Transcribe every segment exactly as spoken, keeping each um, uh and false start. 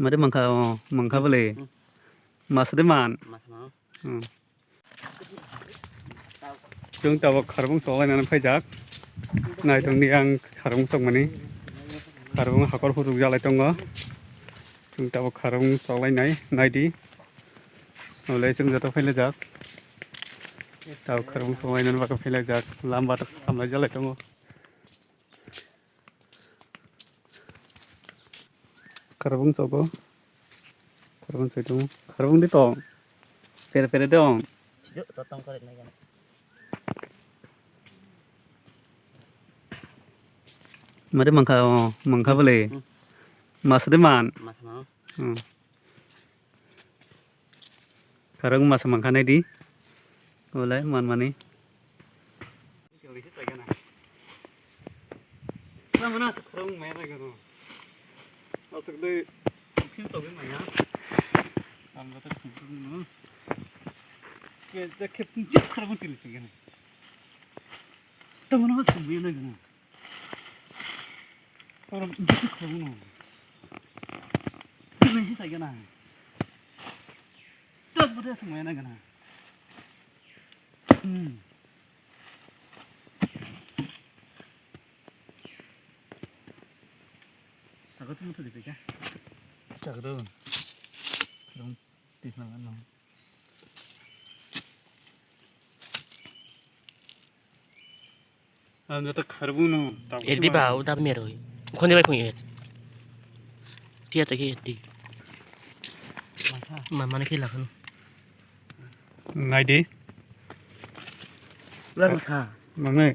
Mari mangkha, o, mangkha bole. Hmm. Masa de man. Masa man. Hmm. Chwng tabuk kharwng choklainani phaijak. Naitongdi ang kharwng chokmani. Kharwng hakor hutuk jalai tongo. Chwng tabuk kharwng choklainai, naidi. Ole chwng joto phailaijak. Tabuk kharwng choklainani bagwi phailaijak. Lamba hamlai jalai tongo. Kharwng chogo. Kharwng chai tongo. Kharwng di tong. Pere pere de ong. Sido to tong kore nai gana. Mari mangkha, o, mangkha bole. Hmm. Masa de man. Masa man. Hmm. Kharwng masa mangkha nai di. Olai man mani. Tamo na aswk kharwng maya nai gano. Aswk dei muksin togwi maya. Tamo ta khum khum no. Ke ja khe pung chip kharwng tili tili gano. Tamo na aswk maya nai gano. Tamo na aswk kharwng no. Tili si sa gana. Tot bude aswk maya nai gano. Hmm. Sago tumo thudi peka. Sago tu. Dong tisna kan dong. Ang jata kharbu no. Edi ba, udah meroi. Khonde bai phung et. Tia ta ki edi. Mama ne ki lakhun. Nai di. Lang sa. Mangai.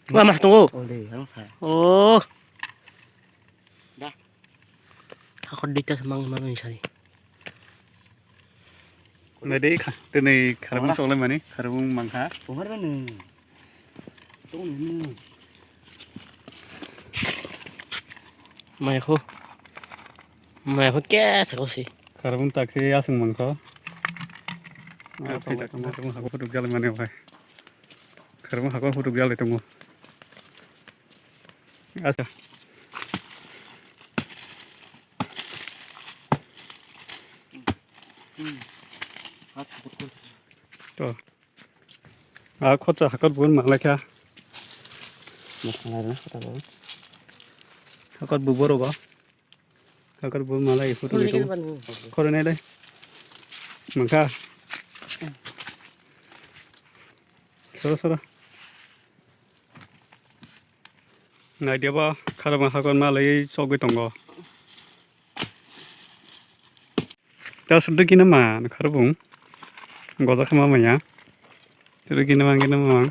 Wah, mas tunggu. Oh, deh, lang sa. Oh. Dah. Aku dita semang mana ni sari. Nai di, tini kharung soklai mani, kharung mangkha. Umar mana? Tunggu ni. Mai khu. Mai khu kesa kau si. Kharung taksi asung mangkha. Ah, kharung hakor hutuk jalai mani bai. Kharung hakor hutuk jalai tongo. Asa. To. A khorsa hakor bun malai kha. Hakor bu borogo. Hakor bu malai photo khoroi nai le. Mangkha. Soro soro. Nai diba kharma hakor malai chogwi tongo. Ta suddo kina ma kharubung. Goja khama maya. Suddo kina ma kina ma.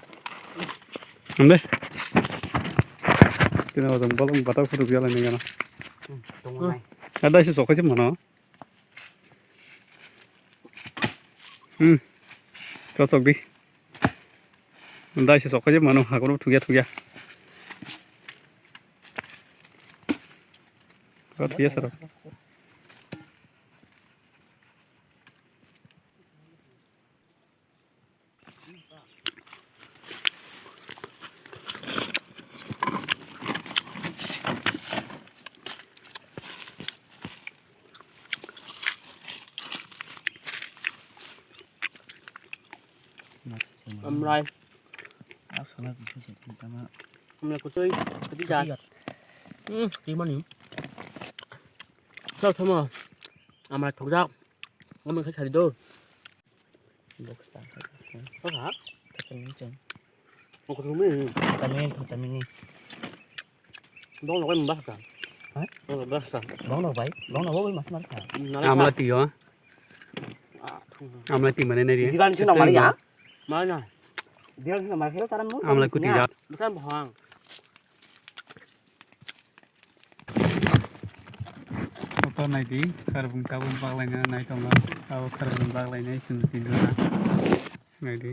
Ambe. Kina ojang bolong bata khuruk jala ni gana. Ada isi sokai se mano. Hmm. Cocok di. Ada isi sokai se mano hakuru thugya thugya. Kau thugya sara. Amlai. Amlai kuchoi, kuchoi jat. Hmm, twi mani. Chal thamo. Amlai thokjak. Amlai khai sari do. Boksa. Boksa? Kacang kencang. Boksa rumi. Kami, kami ni. Bong no bai mbah ka. Ha? Bong no bai. Bong no bai mas mar ka. Amla tiyo. Amla ti mane nari. Digan sino mari ya? Mana? Digan sino mari saram mo. Amla kuti ya. Bukan bohong. Kotor nai di, karbung tabung baklaina nai tongo. Abo karbung baklainai chwng tini jona. Nai di.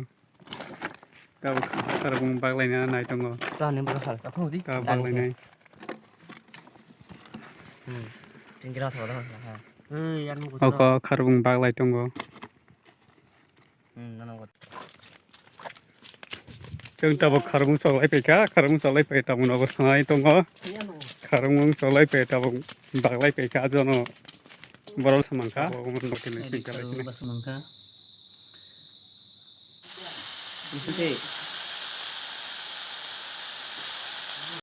Tabuk kharung baglaina nai tongo. Rani bwrwi sal, takhuk di. Tabuk baglainai. Hmm. Tingkira thok da. Ei, yan mu. Oko kharung baglai tongo. Hmm, nana got. Chwng tabuk kharung cholai paikha, kharung cholai pai tabuk nogo sanai tongo. Kharung cholai pai tabuk baglai paikha jono. Borok se mankha. Borok se mankha. Bising tei.